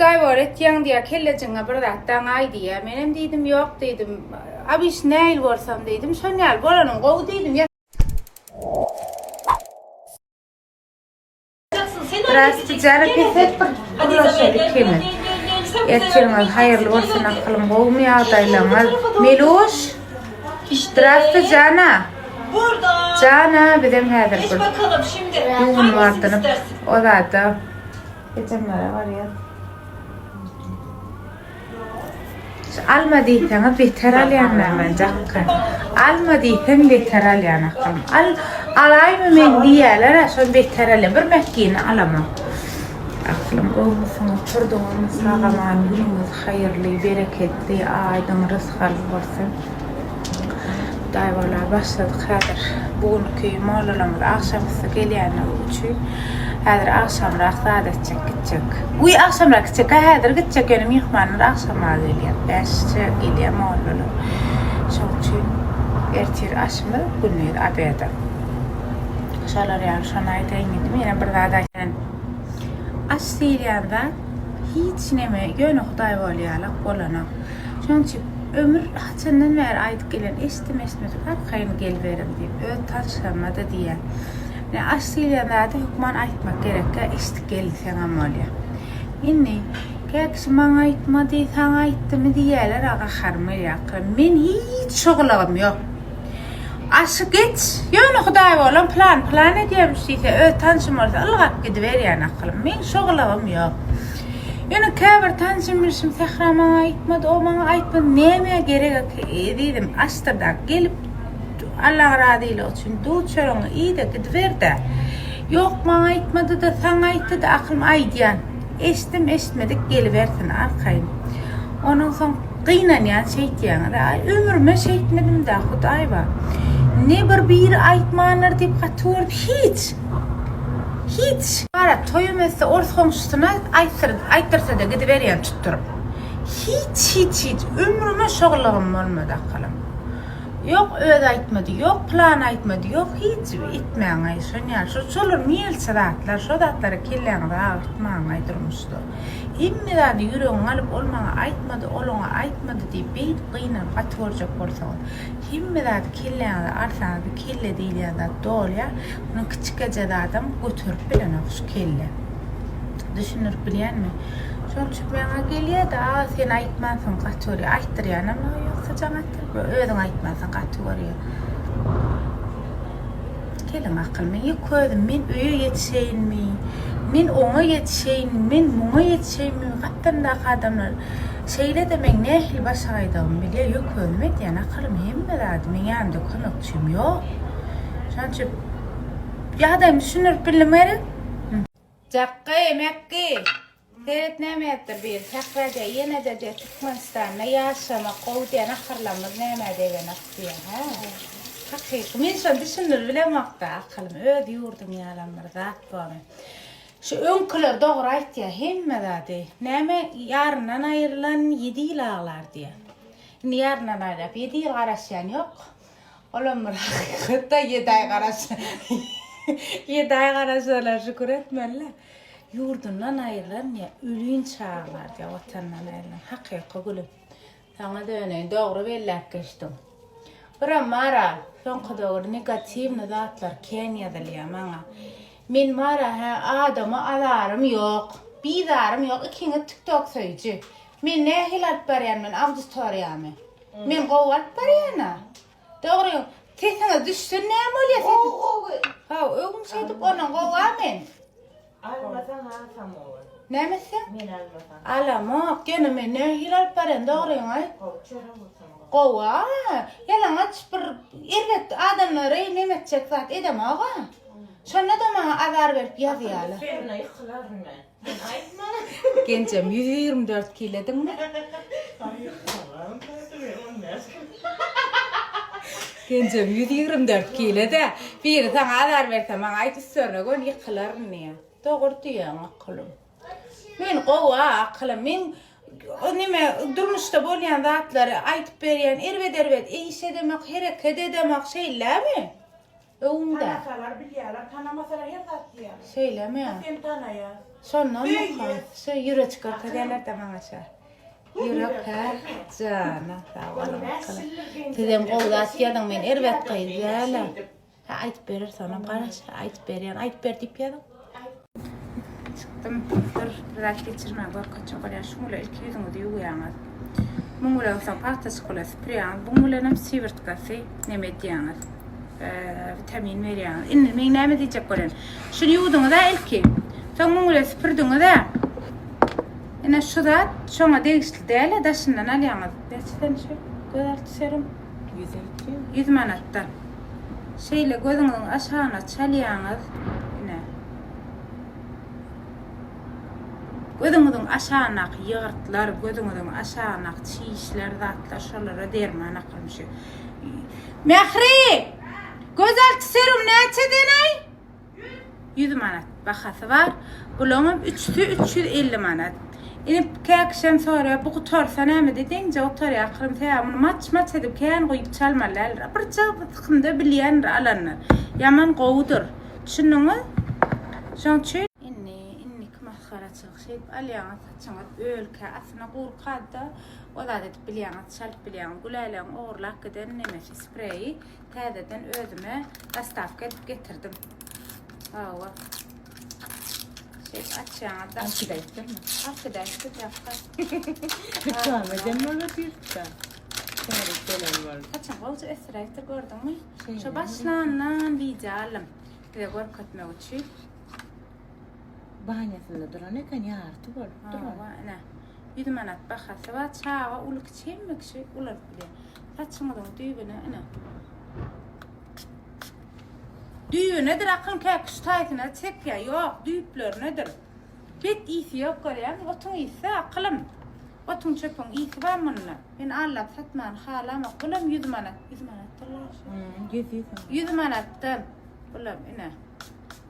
Hudaý bor etýäň diýýär, kellejiňe bir zat daňaý diýýär. Menem diýdim, ýok diýdim. Abiş nähili bolsam diýdim, şon ýaly bolanyň gowy diýdim. Zdrasti jana peset bir gürleşeli ikimiz. Ertiriňiz haýyrly bolsun akylym gowumy ýagdaýlaryňyz. Meluş. Zdrasti jana. Jana bizem häzir bir ýuwunyp artynyp o zada ejemlere barýas. Şu alma diýseňiz beter alýan men jakka. Alma diýseň beter alýan akylym. Al alaýmy men diýýärler-ä şol beter alýan. Bir mäkgini alamok. Akylym gowumysyňyz, turduňyzmy sag-aman, günüňiz haýyrly, bereketli, aýdyň, rysgally bolsun. Hudaý wala başladyk häzir. Bu günki mollalarymyz agşamüsti gelýänligi üçin häzir agşamrak zat etjek gitjek. Uý agşamrak gitjek-ä häzir gitjek ýöne myhmanlar agşamrak gelýär. Bäşje gelýär mollalar. Şoň üçin ertir aşymyz gündiz obeda. Şolar ýaly şony aýdaýyn diýdim. Ýene bir zat aýdaýyn. Aş diýilýän zat hiç neme ýöne Hudaý bolýalak bolanok. Şonuň üçin ömür haçandan bäri aýdyp gelen eşitdim eşitmedik arkaýyn geliberiň diýip öz tanşlaryma-da diýýän. Ine aş diýilýän zady hökman aýtmak gerekkä eşidip gelseňem bolýar. Indi kä kişi maňa aýtmady, saňa aýtdymy diýýärler-ä gaharym gelýär akyl. Men hiç şo gylygym ýok. Aşy geç, ýöne Hudaý bolan plan plan edýärmiş diýse, öz tanşym bolsa ylgap gidiberýän akylym. Meň şo gylygym ýok. Ýöne käbir tanşym bilşim Sähra maňa aýtmady, o maňa aýtmady, nämä gerek ezizim, açdyrda gelip Allaň razylygy üçin duz çöregiňi iý-de gidiber-dä. Ýok maňa aýtmady-da, saňa aýtdy-da akylym aýdýan. Eşitdim eşitmedik gelibersin arkaýyn. Ondan soň gynanýan şeýtýäňiz. Aý ömrüme şeýtmedim-dä Hudaý bar. Ne bir biri aýtmandyr diýip gaty görüp hiç. Hiç. Gara toýum etse ors goňşusyna aýtdyr aýtdyrsa-da gidiberýän tutduryp. Hiç hiç hiç ömrüme şo gylygym bolmady akalym. Ýok özi aýtmady, ýok pylany aýtmady, ýok hiç etmäňaý şon ýaly şo şolar melçe zatlar şo zatlara kelläňizi agyrtmaňaý durmuşda. Hemme zady ýüregiňe alyp ol maňa aýtmady ol oňa aýtmady diýip beýdip gynanyp gaty görjek bolsaňyz hemme zady kelläňize alsaňyz bu kelle diýilýän zat dolýar muny kiçikeje zadam göterip bilenok şu kelle. Düşündirip bilýänmi? Şonuň üçin maňa gelýär-de, aga sen aýtmansyň gaty görýär. Aýtdyrýanam ýoksa jaň atdyryp, özüň aýtmansyň gaty görýär. Geliň akyl, men ýeke özüm, men öýe ýetişeýinmi, men oňa ýetişeýinmi, men muňa ýetişeýinmi, gapdalyndaky adamlar şeýle-de meň nähili başagaýdygymy bilýär, ýeke özüm edýän akylym hemme zady, meň ýanymda kömekçim ýok. Şonuň üçin ýagdaýymy düşündirip bildim gerek? Jakgy, Mekgi! Seret näme ýazypdyr biri, Sähra diýýär, ýene-de diýýär, Türkmenistanda ýaşamak gowy diýýär, naharlarymyz nämä degenok diýýär, hä? Hakyky, men şony düşündirip bilemok-da, akylym, öz ýurdum ýalam bir zat bormy. Şu öňküler dogry aýtýar hemme zady. Näme, ýaryndan aýrylan ýedi ýyl aglar diýýär. Indi ýaryndan aýrylyp, ýedi ýyl garaşýan ýok. Olam bir hakykatda ýedi aý garaş ýedi aý garaşsalar şükür etmeli. Ýurdundan aýrylan diýä ölin çaglar diýä watandan aýrylan hakyky gülüm. Saňa döneýin dogry belläp geçdiň. Biram bara soňky döwür negatiwny zatlar kän ýazylýa maňa. Men bara hä adama azarym ýok. Bizarym ýok ikiňiz tiktok söýüji. Men nähili alyp barýan men auditoriýamy. Men gowy alyp barýan-a. Dogry, sesiňiz düşse näme bolýar? Gowy, gowy. Haw, öňüm şeýdip ondan gowy-a men. Almasaň alsam gowy. Näme etseň? Men almasam. Alamok, ýöne men nähili alyp barýan, dogryňy aýt. Gowy çörek bolsaň gowy. Gowy-a. Ýalaňaç bir erbet adamlary neme etjek zat edemok-a. Şonda-da maňa azar berip ýazýarlar. Üstüne ýykylaryn men. Sen aýtma. Genjem 124 kilediňmi? Genjem 124 kilede. Biri saňa azar berse maňa aýt üstlerine göni ýykylaryn diýýär. Dogry diýýäň akylym. Men gowy-a akylym. Men o neme durmuşda bolýan zatlary aýdyp berýän erbet erbet iş edemok, hereket edemok şeýlemi? Öwüňde. Tanasalar bilýärler, tanamasalar her zat diýýärler. Şeýlemi? Biz seni tanaýas. Şondanmyka? Söýýäs. Şu ýüreçik görkezýärler-de maňa şa. Ýürek hä? Jana sag boluň. Sizem gowy zat ýazyň men erbet gyz däl-ä. Hä aýdyp berer sonam garaş aýdyp berýän aýdyp ber diýip ýazyň. Çykdym dur bir zat geçirmän görkezjek bolýan şuň bilen ilki ýüzüňizi ýuwýaňyz. Muň bilen soň pagtaçyk bilen süpürýäňiz. Buň bilenem siwirtkasy neme edýäňiz. Witamin berýäňiz. Indi men näme diýjek bolýan. Şuny ýuwduňyz-a ilki. Soň muň bilen süpürdiňiz-ä. Ine şu zat şoňa degişli däl-ä daşyndan alýaňyz. Näçeden şu gözalty serum? 100 manatdan. Şeýle gözüňiziň aşagyna çalýaňyz. Ine. Gözüňiziň aşagyndaky ýygyrtlar, gözüňiziň aşagyndaky çişler, zatlar şolara derman akylym şu. Mähri! Gözalty serum näçeden-aý? 100 manat bahasy bar. Bulaňam üçüsi 350 manat. Indi käkişem soraýar, bu gutarsa näme diýdi, deňje gutarýar ahyrym, sebäbi muny maç-maç edip kän guýup çalmaly däldir. Birje sykymda bilýändir alanlar. Ýaman gowudyr. Düşündiňiz? Şoň üçin indi indiki masgaraçylyk şeýdip alýaňyz saçyňyz ölkä aslynda gurkada o zat edip bilýäňiz, çalyp bilýäňiz. Gülälegiň ogurlap giden nemesi spreýi Täzeden özüme dostawka edip getirdim. Hawa. Şeýdip açýaňyz da. Alyp gidäýipdirmi? Alyp gidäýipdir ýakga. Reklama eden bolup otyrsyda. Täze gelen bolup. Saçyň gowja ösdüräýipdir gördüňmi? Şo başlandan wideo aldym. Size görkezmek üçin. Banýasynda duran eken ýarty bolup duran. Hawa, ine. 100 manat bahasy bar. Çaga, uly kiçi hemme kişi ulanyp bilýär. Saçyňyzyň düýbüne ine. Düýbünedir akyň käkiş taýsyna çekýär. Ýok, düýplerinedir. Bet ysy ýok görýäňmi? Otuň ysy akylym. Otuň çöpüň ysy bar munda. Men allap satmany halamok. Bulam 100 manat. 100 manatdyr şu. 100 100. 100 manatdan. Bulam ine.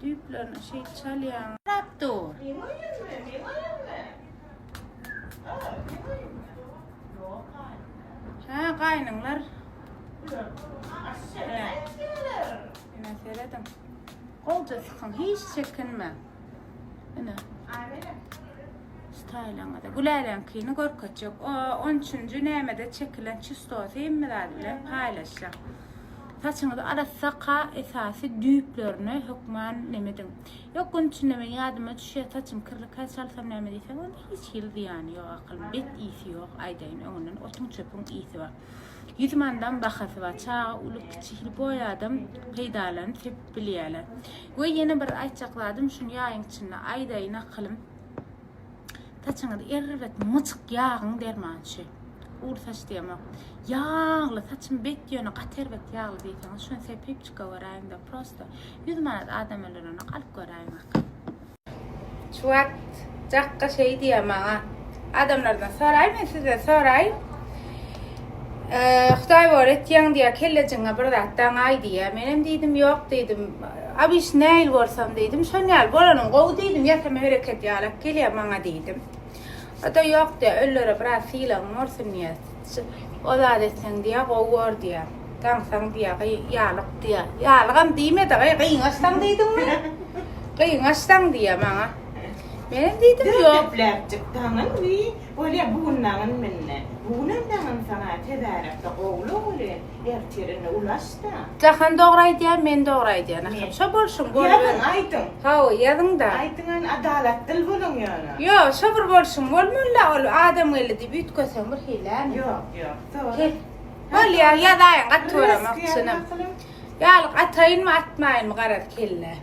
Düýplerini şeýdip çalýaň. Garap dur. Meň oýunmy? Meň oýunmy? Meň oýunmy? Ýok, gaýynlar. Hä, gaýnyňlar. Ine serediň. Gowja sykyň, hiç çekinme. Ine. Staýlaňyzy. Güläleňkini görkezjek. O 13-nji nämede çekilen çistosy hemme zady bilen paýlaşjak. Saçyňyzy arassaka esasy düýplerine hökman neme ediň. Ýok gün içinde men ýadyma düşýär saçym kirli kaç alsam näme diýseň onda hiç hili zyýany ýok akylym bet ysy ýok aýdaýyn öňünden otuň çöpüň ysy bar. 100 manadam bahasy bar çaga uly kiçi lýuboý adam peýdalanyp sepip bilýärler. We ýene bir aýtjak zadym şuny ýaýyň içinde aýdaýyn akylym. Saçyňyz erbet myçyk ýagyň dermançy. Gury saç diýemok. Ýagly saçym bet ýöne gaty erbet ýagly diýseňiz şuny sepip çykaweräýiňde prosto 100 manat adam öldürenok alyp göräýiň akyl. Şu wagt Jakga şeý diýýär maňa. Adamlardan soraý men sizden soraýyn. Hudaý bor etýäň diýýär kellejiňe bir zat daňaý diýýär. Menem diýdim ýok diýdim. Abiş näil bolsam diýdim. Şon ýaly bolanyň gowy diýdim. Ýasama hereket ýalak gelýär maňa diýdim. O-da ýok diýýär, ölülere biraz sylagyň bolsun diýýär. O zat etseň diýýär, gowy bor diýýär. Daňsaň diýýär, gyý, ýalyk diýýär. Ýalygam diýmedi, gyý, gyňaçsaň diýdiňmi? Gyňaçsaň diýýär maňa. Menem diýdim, ýok. Dördepläpjik daňyn wiý, bolýa bu gün daňyn mende. Bu günem daňynsaň-a tebärekde gowulyk welin, ertir indi ulaş-da. Jahan dogry aýdýar, men dogry aýdýan ahyryn. Şo bolşuň boluber. Ýazyň, aýdyň. Hawa, ýazyň-da. Aýdyň hany, adalatdyl boluň ýöne. Ýok, şo bir bolşuň bolmaly-la, ol adam geldi diýip üýtgeseň bir hili-ämi? Ýok, ýok. Dogry. Bolýa, ýazaýyň, gaty göremok, çynym. Ýalyk ataýynmy, atmaýynmy garaz kelle.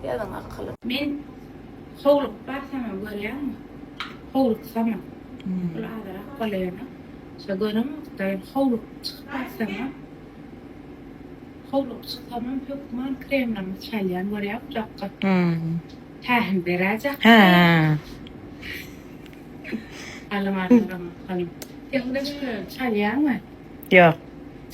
Ýazyň akylym. Men howlugyp barsamam görýäňmi? Howluksamam. Bul azyrak bolýa ýöne. Şo göremok-da, howlugyp çykyp barsamam. Howlugyp çyksamam hökman kremlerimi çalýan görýäňmi Jakga? Pähim beräýjek. Hä. Alym alym alym. Sen bilen şu kremi çalýaňmy? Ýok.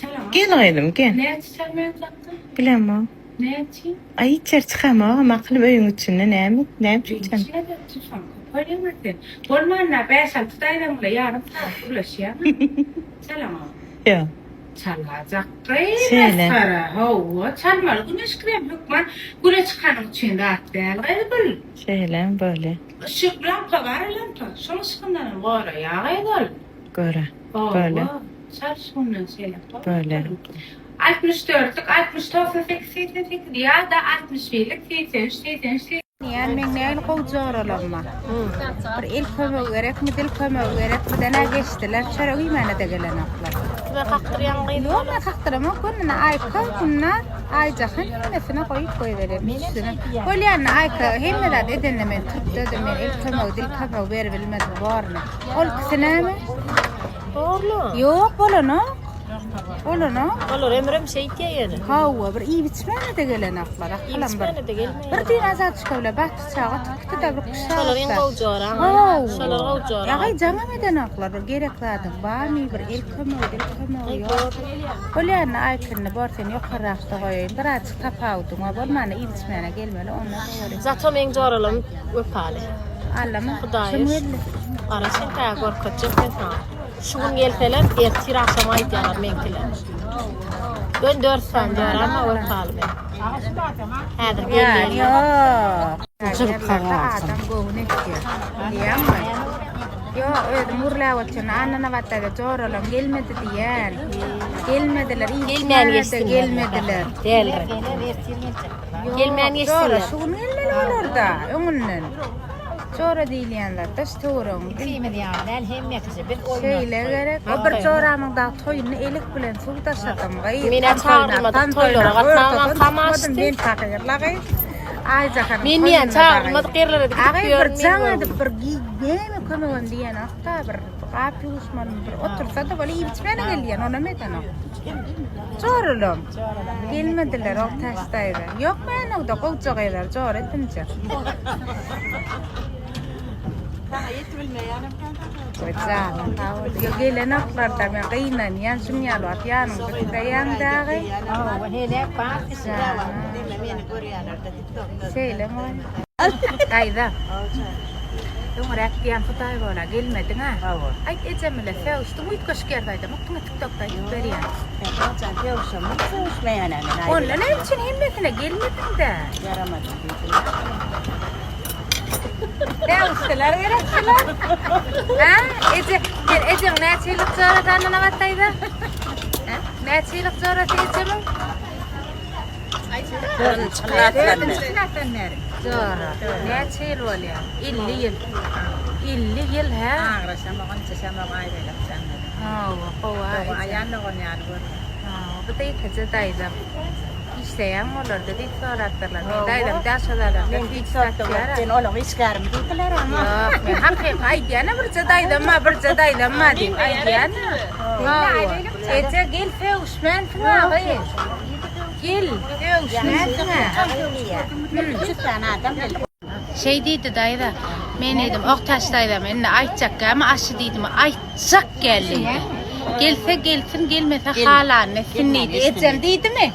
Çalaňok. Gel gyzym, gel. Näçe çalmaýaň Jakga? Bilemok. Näçe? Aý içeri çykamogam akylym öýüň içinde näme näme üçin çal. Näçe tutsaň köp bolýaňa sen. Bolmanda bäş-alty daýzaň bilen ýarym sagat gürleşýäň. Çalaňok. Ýok. Çalajak gyz masgara. Hawa, çalmaly güneş krem hökman. Güne çykanyň üçin zat däl gyz bul. Şeýlem bolýa. Yşyk lampa bar lampa. Şoň yşygyndanam goraýa gyz ol. Göre. Bolýa. Hawa, çal şundan şeýle. Bolýa. 64-lük 60 98 88 ýa-da 61-lik 83 83 Diýýän meň nähili gowy joralarym bar. Bir el kömegi gerekmi, dil kömegi gerekmi dene geçdiler. Çörek iýmäne-de gelenoklar. Kime kakdyrýaň gyz? Ýok, men kakdyramok. Gününe Aýka, Gülnar, Aýjahan hemmesine goýup goýberýän. Üstüne. Bolýanyny Aýka hemme zat edende men türkdedim. Men el kömegi, dil kömegi beribilmedim bormy. Ol ikisi näme? Bormy? Ýok, bolanok. Bolanok. Olar ömrem şeýtýär ýöne. Hawa, bir iýip içmäne-de gelenoklar. Akylam bir. Iýip-içmäne-de gelmeýär. Bir düýn Azatçyka bilen Bagty çaga oturyp gitdi-de bir küşt Şolar iň alypdyr. gowy joraň. Hawa. Şolar gowy joraň. Ýa-gaý jaňam edenoklar. Bir gerek zadyň barmy, bir el kömegi, dil kömegi ýok. Bolýanyny aýt indi, bor seni ýokarrakda goýaýyn. Birazjyk tapawudyň bar. Bolmanda iýip-içmäne gelmeli, ondan soň. Zato meň joralarym wepaly. Allama, Hudaýa kim geldi? Gara sen tä görkezjek men saňa. Şu gün gelseler, ertir agşam aýdýarlar meňkiler. Gön dört sany joram bar wepaly meň. Häzir gelýärler. Ýok. Adam göwün etýär. Diýýäňmi? Ýok, özüm gürläp otyryn. Annanabatda-da joralam gelmedi diýýän. Gelmediler, Gelmän ilçi geçsinler. gelmediler. Däldir. Gelmän Ýok, jora geçsinler. şu gün gelmeli olar-da, öňünden. Jora diýilýänler daş töweregiň. Ikimiz ýaly däl hemmesi biz oýnadyk. Şeýle gerek. O bir joramyň dagy toýuny elek bilen suw daşadym gyz. Men-ä çagyrylmadyk toýlara gatnamam kamaşdy. Men pakyrla gyz. Aýjahanyň Men diýýän çagyrylmadyk ýerlere gidip Agy bir ýörün. jaň edip bir näme kömegem diýenok-da bir gap ýuwuşmalymy bir otursa-da bol iýip içmäne gelýän onam edenok. Joralam. Gelmediler Ogtaş daýza. Ýok Mänewde gowja gyzlar jora edinjek. Saňa ýetibilmeýänem kän Janyň sag bol. Ýok gelenoklarda men gynanýan şuň ýaly wagt ýanyňda tutaýaň dagy. Hawa helek bar kişi. Diýme meni görýärler-de TikTokda. Şeýlemi? Daýza. Öňräk diýen Hudaý bola gelmediň-ä. Aýt ejem bilen sögüşdiň üýtgeşik ýerde aýdamok diňe TikTokda aýdyp berýän. Sen sögüşemok sögüşmeýänem men aýdym. Onda näme üçin hemmesine gelmediň-dä? Ýaramadym diýdim. Sögüşdiler gerekdiler. Hä? Eje, sen ejeň näçe ýyllyk jorasy Annanabat daýza? Hä? Näçe ýyllyk jorasy ejemiň? Dördünji klasdan bäri. Jora. Näçe ýyl bolýar? 50 ýyl. 50 ýyl, hä? Agraşamok, ynçyşamok, aýbelek janlara. Hawa, gowy. Aýan dogan ýaly görýän. Hawa, bu-da ýekeje daýzam. Işleýäň olarda diýip sorapdyrlar. Men daýzam daşozalarda Men hiç TikTokda görüp, satýar. sen olaň işgärimi diýdiler ama. Ýok, men hakyky aýdýan-a birje daýzam bar, birje daýzam bar diýip aýdýan-a. Hawa. Eje gel sögüşmänsiň agy. Gel, sögüşmänsiň-ä. Üç sany adam geldi. Şeý diýdi daýza. Men diýdim, Ogtaş daýzam indi aýtjak gämi aşy diýdim. Aýtjak gel diýdi. Gelse gelsin, gelmese halanyny etsin diýdi. Ejem diýdimi?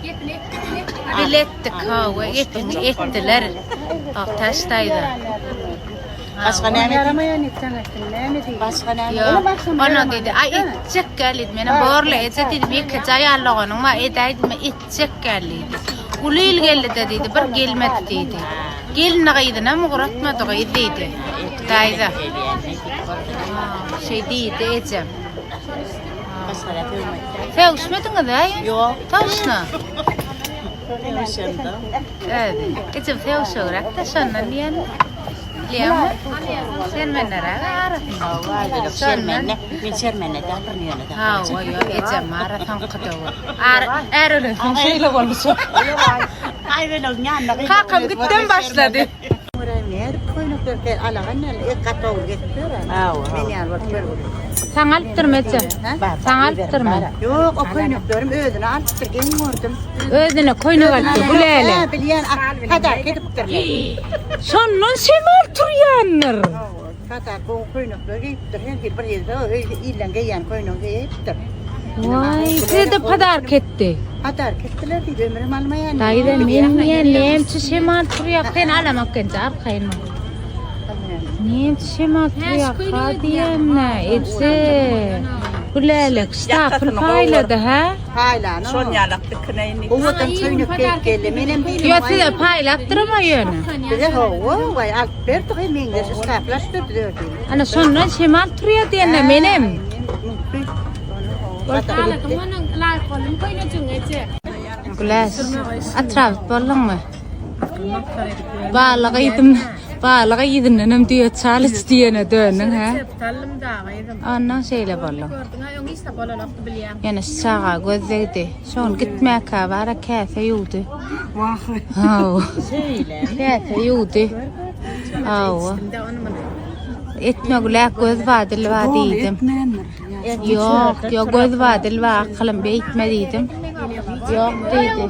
Biletdik, hawa, gepini etdiler. Ogtaş daýza. Başga näme? Ýaramaýan etseň etsin, näme diýdi? Başga näme? Ýok, ona diýdi, aý etjek gel diýdi. Menem borly eje diýdim, ýekeje aýal doganyň bar, edäýdimi etjek gel diýdi. Uly il geldi-de diýdi, bir gelmedi diýdi. Gelini gyzynam ugratmady gyz diýdi. Daýza. Şeý diýdi ejem. Başga zat öwmedi. Sögüşmediňiz-ä? Ýok. Toşna. Sögüşemde. Evet. Ejem sögüşegräk-de şondan diýen. Bilýäňmi? Sen menderäk arasynda. Hawa, şermende. Men şermende däl, bir ýöne däl. Hawa, ýok, ejem ara soňky döwür. Ar, är ölensoň şeýle boldy şo. Aýbelegiň ýanyna gyz. Kakam gitden başlady. Nädip köýnekler sen alagan näle ek gatawul gezip ýör. Men ýaly bolup görgüli. Saňa alypdyrmy eje? Saňa alypdyrmy? Ýok, o köýneklerim özüne alypdyr, geň gördüm. Özüne köýnek alypdyr, Gülälek. Hä, bilýän, padarka edipdirler. Şondan şemal turýandyr. Padarka gowy köýnekler geýipdir, her hili bir ýerde ilden geýýän köýnegi geýipdir. Waý, size-de padarka etdi. Padarka etdiler diýdi, ömrüm almaýan. Daýza, men diýýän, nämçe şemal turýar, sen alamak genje arkaýyn bol. Nämçe şemal turýar, ha diýýän-ä, eje. Gülälek ştapyl paýlady hä? Paýlany. Şol ýalak dikineýin. Owadan köýnek geýip geldi. Menem Ýa size paýlapdyrma ýöne. Bize hawa, waý alyp berdi gyz meňzeş ştaplaşdyrdy dördüni. Ana şondan şemal turýar diýende menem. Güläş, atrabit bolduňmy? Balyk iýdim. Balyk yzyndanam düýe çal iç diýene döndüň hä? Sallym dagy gyzym. Ondan şeýle bolduň. Gördüň-ä öň hiç zat bolanokdy bilýäň. Ýöne şu çaga göz degdi. Şol gitmäkä bara käse ýuwdy. Wah. Hawa. Käse ýuwdy. Hawa. Etme gülä göz bar dil bar diýdim. Ýok, ýok göz bar dil bar akylym beýtme diýdim. Ýok diýdi.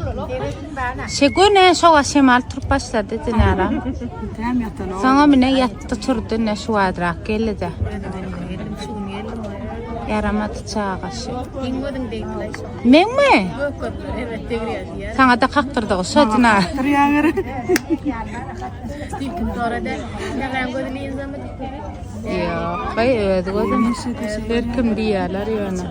Şegöne şoga şemal turup başlady Dinara. Soňa mine ýatdy turdy ne şu wadrak geldi-de. Ýaramady çaga şu. Iň gözüň degdiler şo. Meňmi? Gök gözler evet degriýär diýýär. Saňa da kakdyrdygy şo Dinara. Diýip sonra da nämäň gözüni ýyldamy diýip. Ýok, baý öz gözüm. Her kim diýýärler ýöne.